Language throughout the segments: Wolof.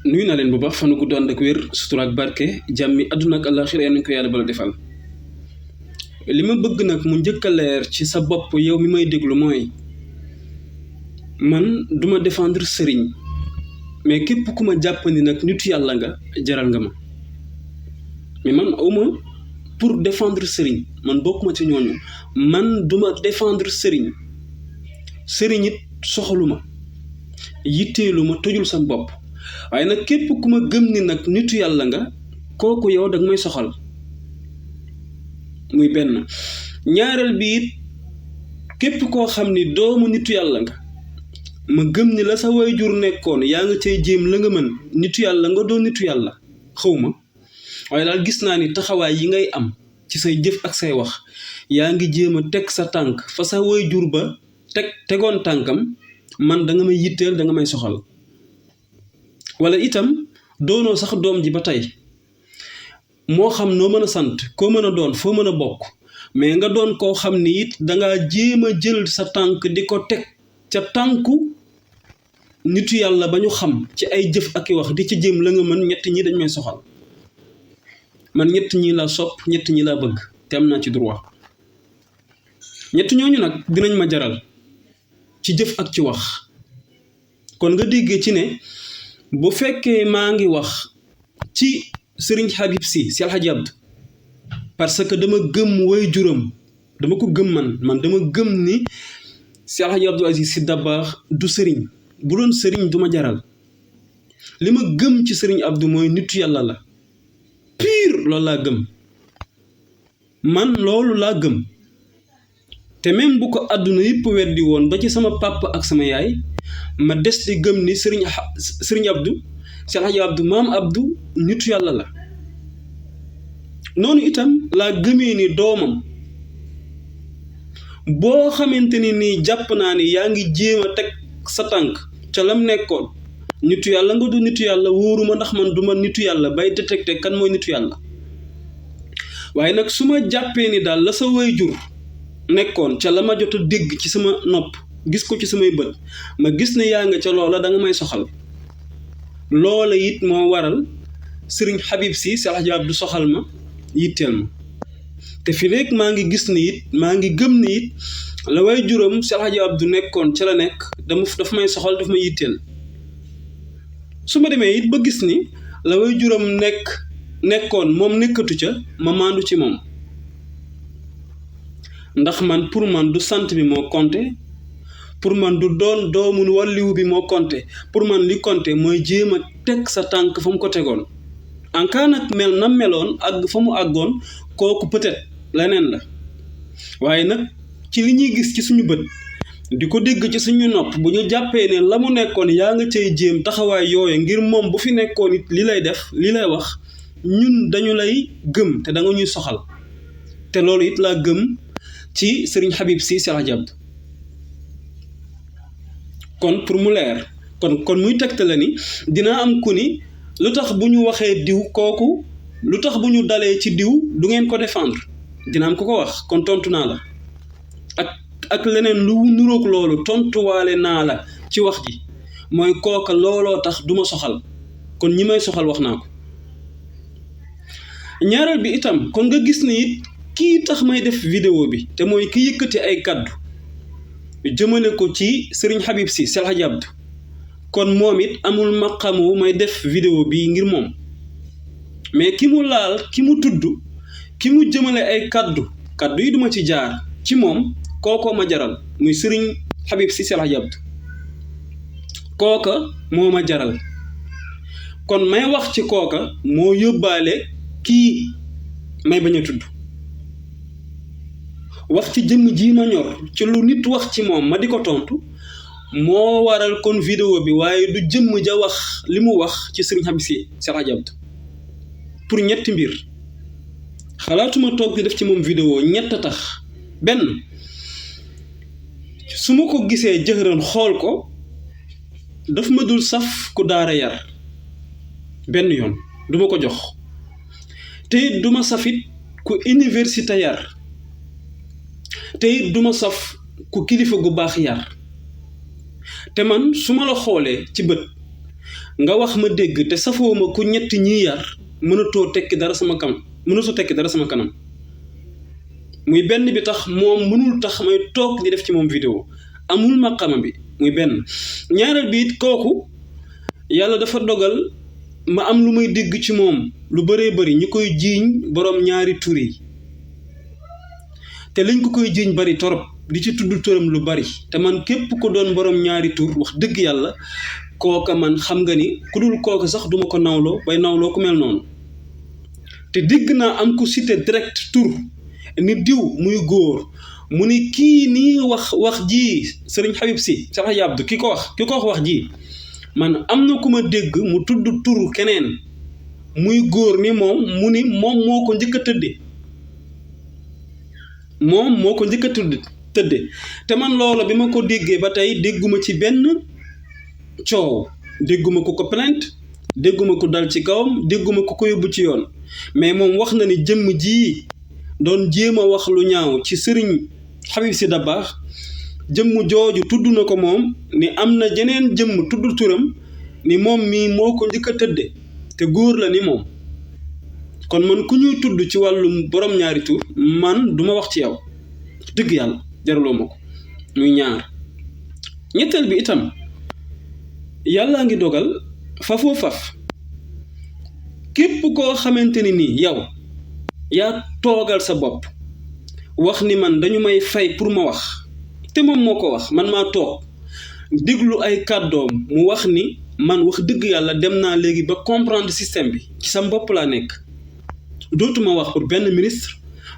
nuyu naa leen bu baax fanu gudd ànd ak wér sutura ak barke jàmmi àdduna ak àllaaxira yal nañu ko yàlla bala defal li ma bëgg nag mu njëkk a leer ci sa bopp yow mi may déglu mooy man duma défendre sëriñ mais képp ku ma jàpp ni nag nitu yàlla nga jaral nga ma mais man awma pour défendre sëriñ man bokkuma ci ñooñu man duma défendre sëriñ sëriñ it soxaluma yitteelu ma tojul sa bopp waaye nag képp ku ma gëm ni nag nitu yàlla nga kooku yow danga may soxal muy benn ñaareel bi it képp koo xam ni doomu nitu yàlla nga ma gëm ni la sa waajur nekkoon yaa nga cay jéem la nga mën nitu yàlla nga doon nitu yàlla xaw ma waaye daal gis naa ni taxawaay yi ngay am ci say jëf ak say wax yaa ngi jéem a teg sa tànk fa sa waajur ba tegoon tànkam man da nga may yitteel da nga may soxal wala itam doonoo sax doom ji ba tey moo xam noo mën a sant koo mën a doon foo mën a bokk mais nga doon koo xam ni it dangaa jéem a jël sa tànk di ko teg ca tànku nitu yàlla ba ñu xam ci ay jëf ak i wax di ci jéem la nga mën ñett ñi dañ may soxal man ñett ñi laa sopp ñett ñi laa bëgg te am naa ci droit ñett ñooñu nag dinañ ma jaral ci jëf ak ci wax kon nga déggee ci ne bu fekkee maa ngi wax ci Serigne Habib si Alhaji Abdou parce que dama gëm way juram dama ko gëm man dama gëm ni si Alhaji Abdou Aziz si Dabakh du Serigne bu doon Serigne du ma jaral li ma gëm ci Serigne Abdou mooy nitu yàlla la pire loolu laa gëm man loolu laa gëm te même bu ko àdduna yëpp weddi woon ba ci sama papa ak sama yaay ma des di gëm ni Serigne Abdou si Alhaji Abdou maam Abdou nitu yàlla la noonu itam laa gëmee ni doomam boo xamante ni nii jàpp naa ni yaa ngi jéem a teg sa tànk ca lam nekkoon nitu yàlla nga du nitu yàlla wóoruma ndax man duma nitu yàlla bay détecté kan mooy nitu yàlla waaye nag su ma jàppee ni daal la sa waajur nekkoon ca la ma jot a dégg ci sama nopp gis ko ci samay bët ma gis ne yaa nga ca loola da nga may soxal loola it moo waral Serigne Habib si Alhaji Abdou soxal ma yitteel ma te fi léegi maa ngi gis ni it maa ngi gëm ni it la way juróom Alhaji Abdou nekkoon ca la nekk dafa may soxal dafa may yitteel su ma demee it ba gis ni la way juróom nekkoon moom nekkatu ca ma maandu ci moom ndax man pour man du sant bi moo compté pour man du doon doomu wàlliwu bi moo compté pour man li compté mooy jéem a teg sa tànk fa mu ko tegoon en cas nag mel na meloon àgg fa mu àggoon kooku peut-être leneen la waaye nag ci li ñuy gis ci suñu bët di ko dégg ci suñu nopp bu ñu jàppee ne la mu nekkoon yaa nga cay jéem taxawaay yooyu ngir moom bu fi nekkoon it li lay def li lay wax ñun dañu lay gëm te da nga ñuy soxal te loolu it laa gëm ci Serigne Habib si Alhaji Abdou kon pour mu leer kon muy tegte la ni dina am ku ni lu tax bu ñu waxee diw kooku lu tax bu ñu dalee ci diw du ngeen ko défendre dina am ku ko wax kon tontu naa la ak leneen lu nuroog loolu tontuwaale naa la ci wax ji mooy kooka looloo tax duma soxal kon ñi may soxal wax naa ko ñaareel bi itam kon nga gis ni it kii tax may def vidéo bi te mooy ki yëkkati ay kaddu jëmale ko ci Serigne Habib si Alhaji Abdou kon moom it amul maqamu may def vidéo bi ngir moom mais ki mu laal ki mu tudd ki mu jëmale ay kaddu yi duma ci jaar ci moom kooko ma jaral muy Serigne Habib si Alhaji Abdou kooka moo ma jaral kon may wax ci kooka moo yóbbaale kii may bañ a tudd wax ci jëmm ji ma ñor ci lu nit wax ci moom ma di ko tontu moo waral kon vidéo bi waaye du jëmm ja wax li mu wax ci Serigne Habib si Alhaji Abdou pour ñetti mbir xalaatuma toog di def ci moom vidéo ñett tax benn su ma ko gisee jëxëran xool ko daf ma dul saf ku daara yar benn yoon duma ko jox te it duma safit ku université yar te it duma saf ku kilifa gu baax yar te man su ma la xoolee ci bët nga wax ma dégg te safoo ma ku ñetti ñii yar mënatoo tekki dara sama kanam muy benn bi tax moom mënul tax may toog di def ci moom vidéo amul maqama bi muy benn. ñaareel bi it kooku yàlla dafa dogal ma am lu may dégg ci moom lu bëree bëri ñu koy jiiñ boroom ñaari tur yi te liñ ko koy jiiñ bari torop di ci tudd turam lu bari te man képp ko doon boroom ñaari tur wax dëgg yàlla kooka man xam nga ni ku dul kooka sax duma ko nawloo bay nawloo ku mel noonu. te dégg naa am ku cité direct tur ni diw muy góor mu ni kii nii wax ji Serigne Habib si Cheikh Abdou ki ko wax ji man am na ku ma dégg mu tudd turu keneen muy góor ni moom mu ni moom moo ko njëkk a tëdde te man loola bi ma ko déggee ba tey dégguma ci benn coow dégguma ko ko plainte dégguma ko dal ci kawam dégguma ko yóbbu ci yoon mais moom wax na ni jëmm ji doon jéem a wax lu ñaaw ci Serigne Habib si Dabakh jëmm jooju tudd na ko moom ni am na jeneen jëmm tudd turam ni moom mii moo ko njëkk a tëdde te góor la ni moom. kon man ku ñuy tudd ci wàllum borom ñaari tur man duma wax ci yow dëgg yàlla jaraloo ma ko muy ñaar. ñetteel bi itam yàllaa ngi dogal fafoo faf képp koo xamante ni nii yow yaa toogal sa bopp wax ni man dañu may fay pour ma wax te moom moo ko wax man maa toog déglu ay kàddoom mu wax ni man wax dëgg yàlla dem naa léegi ba comprendre système bi ci sa bopp laa nekk dootuma wax pour benn ministre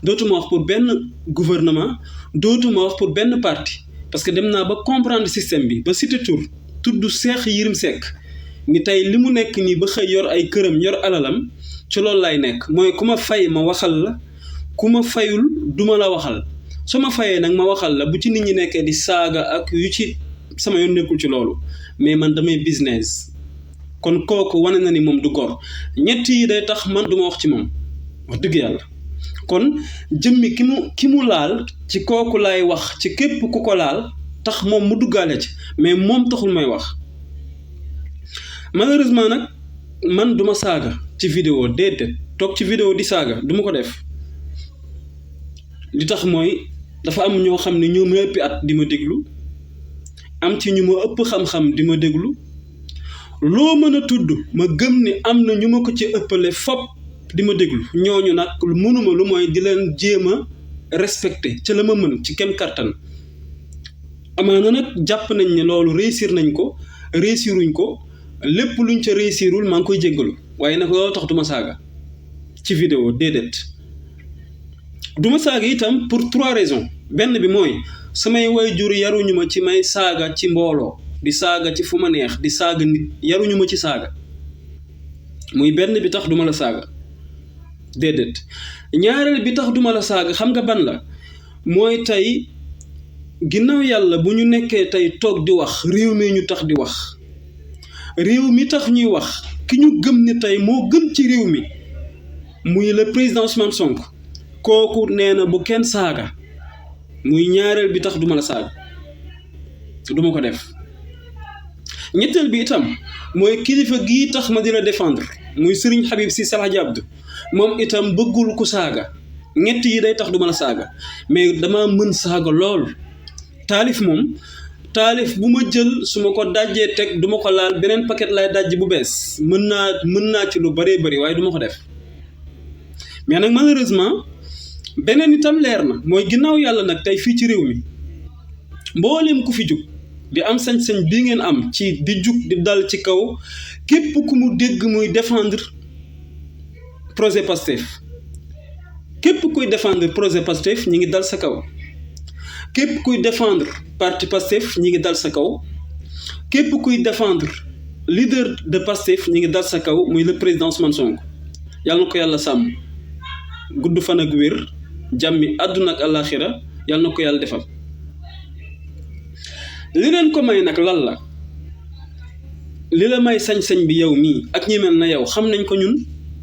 dootuma wax pour benn gouvernement dootuma wax pour benn parti parce que dem naa ba comprendre système bi ba cité tur tudd Cheikh Yérim Seck ni tey li mu nekk nii ba xëy yor ay këram yor alalam ci loolu lay nekk mooy ku ma fay ma waxal la ku ma fayul duma la waxal su ma fayee nag ma waxal la bu ci nit ñi nekkee di saaga ak yu ci sama yoon nekkul ci loolu mais man damay business. kon kooku wane na ni moom du gor ñett yi day tax man duma wax ci moom wax dëgg yàlla. kon jëmmi ki mu laal ci kooku laay wax ci képp ku ko laal tax moom mu duggaale ci mais moom taxul may wax. malheureusement nag man duma saaga ci vidéo déedéet toog ci vidéo di saaga duma ko def li tax mooy dafa am ñoo xam ne ñoo ma ëppi at di ma déglu am ci ñu ma ëpp xam-xam di ma déglu loo mën a tudd ma gëm ni am na ñu ma ko ci ëppale fop di ma déglu ñooñu nag mënuma lu mooy di leen jéem a respecté ca la ma mën ci kem kattan. amaana nag jàpp nañ ne loolu réussiruñ ko lépp luñ ca réussirul maa ngi koy jéggalu waaye nag loolu tax duma saaga ci vidéo déedéet. duma saaga itam pour 3 raisons. benn bi mooy samay waajur yaruñu ma ci may saaga ci mbooloo di saaga ci fu ma neex di saaga nit yaruñu ma ci saaga muy benn bi tax duma la saaga déedéet. ñaareel bi tax duma la saaga xam nga ban la mooy tey ginnaaw yàlla bu ñu nekkee tey toog di wax réew mi ñu tax di wax réew mi tax ñuy wax ki ñu gëm ni tey moo gën ci réew mi muy le président Ousmane Sonko kooku nee na bu kenn saaga muy ñaareel bi tax duma la saaga duma ko def. ñetteel bi itam mooy kilifa gii tax ma di la défendre muy Serigne Habib si Cheikh Abdou moom itam bëggul ku saaga ñett yi day tax duma la saaga mais dama mën saaga lool. taalif moom taalif bu ma jël su ma ko dajjee teg duma ko laal beneen paquet lay dajj bu bees mën naa ci lu bëree bëri waaye duma ko def. mais nag malheureusement beneen itam leer na mooy ginnaaw yàlla nag tey fii ci réew mi mboolem ku fi jug di am sañ-sañ bii ngeen am ci di jug di dal ci kaw képp ku mu dégg muy défendre projet Pastef képp kuy défendre projet Pastef ñi ngi dal sa kaw. képp kuy défendre parti Pastef ñi ngi dal sa kaw képp kuy défendre leader de Pastef ñi ngi dal sa kaw muy le président Ousmane Sonko yàlla na ko yàlla sàmm gudd fan ak wér jàmmi àdduna ak àllaaxira yàlla na ko yàlla defal. li leen ko may nag lan la li la may sañ-sañ bi yow mii ak ñi mel na yow xam nañ ko ñun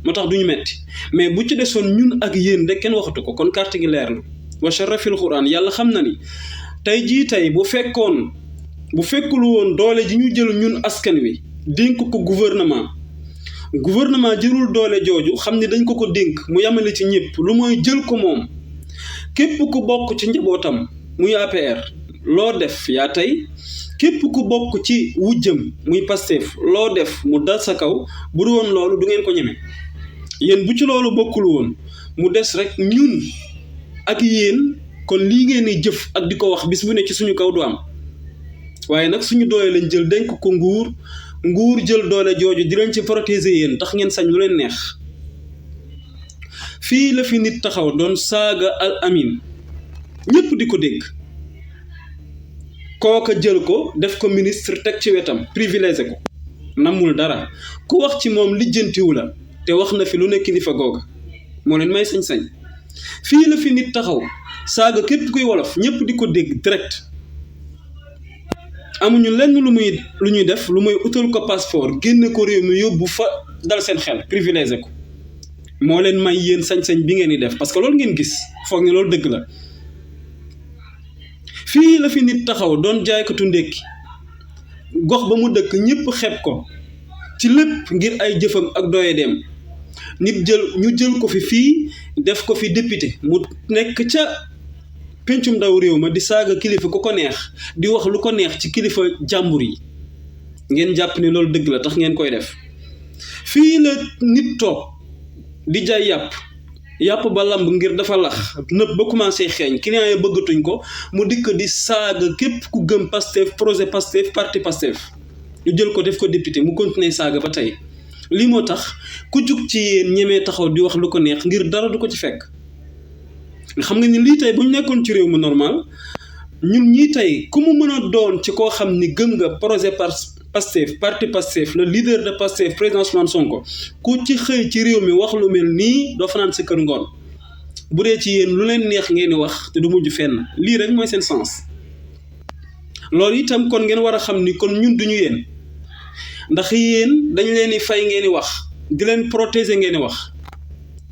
moo tax duñu metti mais bu ci desoon ñun ak yéen rek kenn waxatu ko kon carte gi leer na. wa sharafil Qur'an yàlla xam na ni tey jii tey bu fekkul woon doole ji ñu jël ñun askan wi dénk ko gouvernement jërul doole jooju xam ni dañ ko dénk mu yamale ci ñëpp lu mooy jël ko moom képp ku bokk ci njabootam muy APR loo def yaa tey képp ku bokk ci wujjam muy Pastef loo def mu dal sa kaw bu du woon loolu du ngeen ko ñeme yéen bu ci loolu bokkul woon mu des rek ñun ak yéen kon lii ngeen di jëf ak di ko wax bis bu ne ci suñu kaw du am waaye nag suñu doole lañ jël dénk ko nguur jël doole jooju di leen ci protéger yéen tax ngeen sañ lu leen neex fii la fi nit taxaw doon saaga al amin ñëpp di ko dégg kooka jël ko def ko ministre teg ci wetam privilégié ko namul dara ku wax ci moom lijjantiwu la te wax na fi lu nekk kilifa googa moo leen may sañ-sañ fii la fi nit taxaw saaga képp kuy wolof ñëpp di ko dégg direct amuñu lenn lu ñuy def lu muy utal ko passeport génne ko réew mi yóbbu fa dal seen xel privilégié ko moo leen may yéen sañ-sañ bi ngeen di def parce que loolu ngeen gis foog ne loolu dëgg la fii la fi nit taxaw doon jaaykatu ndékki gox ba mu dëkk ñëpp xeeb ko ci lépp ngir ay jëfam ak doye dem ñu jël ko fii def ko fi député mu nekk ca pencum ndaw réew ma di saaga kilifa ku ko neex di wax lu ko neex ci kilifa jàmbur yi ngeen jàpp ni loolu dëgg la tax ngeen koy def fii la nit toog di jaay yàpp ba lamb ngir dafa lax nëb ba commencé xeeñ client yi bëggatuñ ko mu dikk di saaga képp ku gëm Pastef projet Pastef parti Pastef ñu jël ko def ko député mu continuer saaga ba tey lii moo tax ku jug ci yéen ñemee taxaw di wax lu ko neex ngir dara du ko ci fekk xam nga ni lii tey bu ñu nekkoon ci réew mu normal ñun ñii tey ku mu mën a doon ci koo xam ni gëm nga projet Pastef parti Pastef le leader de Pastef président Ousmane Sonko ku ci xëy ci réew mi wax lu mel nii doo fanaan sa kër ngoon bu dee ci yéen lu leen neex ngeen di wax te du mujj fenn lii rek mooy seen sens loolu itam kon ngeen war a xam ni kon ñun duñu yéen ndax yéen dañ leen di fay ngeen di wax di leen protéger ngeen di wax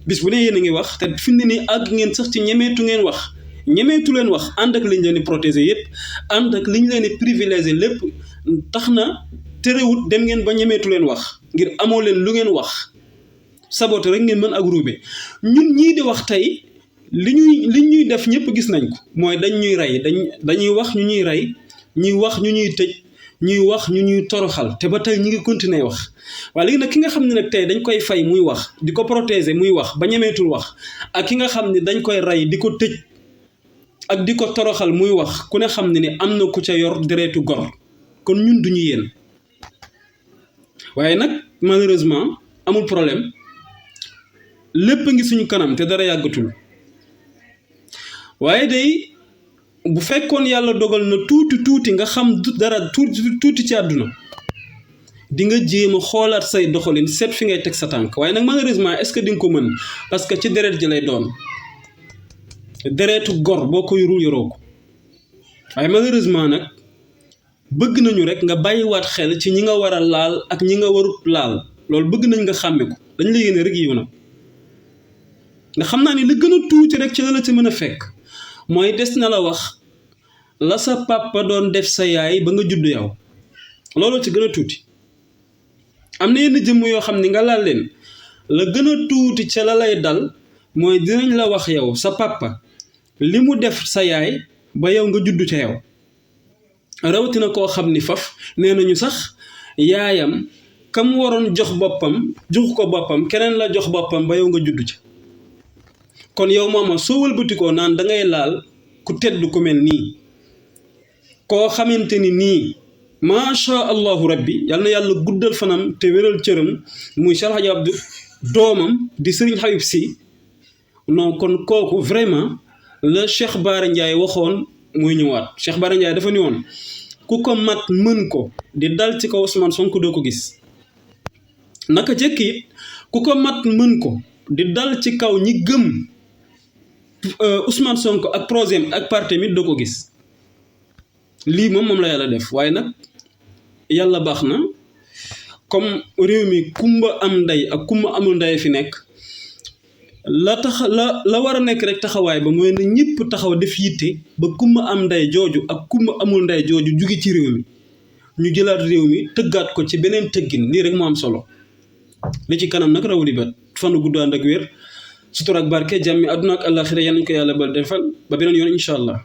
bis bu ne yéen a ngi wax te fi mu ne nii àgg ngeen sax ci ñemeetu leen wax ànd ak liñ leen di protéger yépp ànd ak liñ leen di privilégier lépp tax na terewut dem ngeen ba ñemeetu leen wax ngir amoo leen lu ngeen wax sabote rek ngeen mën ak ruube ñun ñii di wax tey li ñuy def ñëpp gis nañ ko mooy dañ ñuy rey dañuy wax ñu ñuy rey ñuy wax ñu ñuy tëj ñuy wax ñu ñuy toroxal te ba tey ñu ngi continuer wax waaye léegi nag ki nga xam ne nag tey dañ koy fay muy wax di ko protéger muy wax ba ñemeetul wax ak ki nga xam ne dañ koy rey di ko tëj ak di ko toroxal muy wax ku ne xam ne ni am na ku ca yor deretu gor kon ñun duñu yéen waaye nag malheureusement amul problème lépp ngi suñu kanam te dara yàggatul waaye day bu fekkoon yàlla dogal na tuuti nga xam dara tuuti ci àdduna di nga jéem a xoolaat say doxalin seet fi ngay teg sa tànk waaye nag malheureusement est-ce que di nga ko mën parce que ci deret ji lay doon deretu gor boo ko yoroo ko waaye malheureusement nag bëgg nañu rek nga bàyyiwaat xel ci ñi nga war a laal ak ñi nga warut laal loolu bëgg nañ nga xàmme ko dañ la yéene rek yiw nag nga xam naa ni li gën a tuuti rek ci la ci mën a fekk mooy des na la wax la sa papa doon def sa yaay ba nga judd yow looloo ci gën a tuuti am na yenn jëmm yoo xam ni nga laal leen la gën a tuuti ca la lay dal mooy dinañ la wax yow sa papa li mu def sa yaay ba yow nga judd ca yow rawatina koo xam ni faf nee nañu sax yaayam kam waroon jox ko boppam keneen la jox boppam ba yow nga judd ca kon yow mooma soo wëlbatikoo naan da ngay laal ku tedd ku mel nii koo xamante ni nii macha allahu rabbi yal na yàlla guddal fanam te wéral cëram muy Cheikh Habib doomam di Serigne Habib si non kon kooku vraiment la Cheikh Bara Ndiaye waxoon muy ñëwaat Cheikh Bara Ndiaye dafa ni woon ku ko mat mën ko di dal ci kaw Ousmane Sonko doo ko gis naka jëkk it ku ko mat mën ko di dal ci kaw ñi gëm Ousmane Sonko ak projet ak parti mi doo ko gis lii moom la yàlla def waaye nag yàlla baax na comme réew mi kumba am ndey ak kumba amul ndey fi nekk la war a nekk rek taxawaay ba mooy na ñëpp taxaw def yitte ba kumba am ndey jooju ak kumba amul ndey jooju jugi ci réew mi ñu jëlaat réew mi tëggaat ko ci beneen tëggin lii rek moo am solo li ci kanam nag rawuli bat fanu gudd ànd ak wér sutura ak barke jàmmi àdduna ak àllaaxira yal nañu ko yàlla ba defal ba beneen yoon incha allah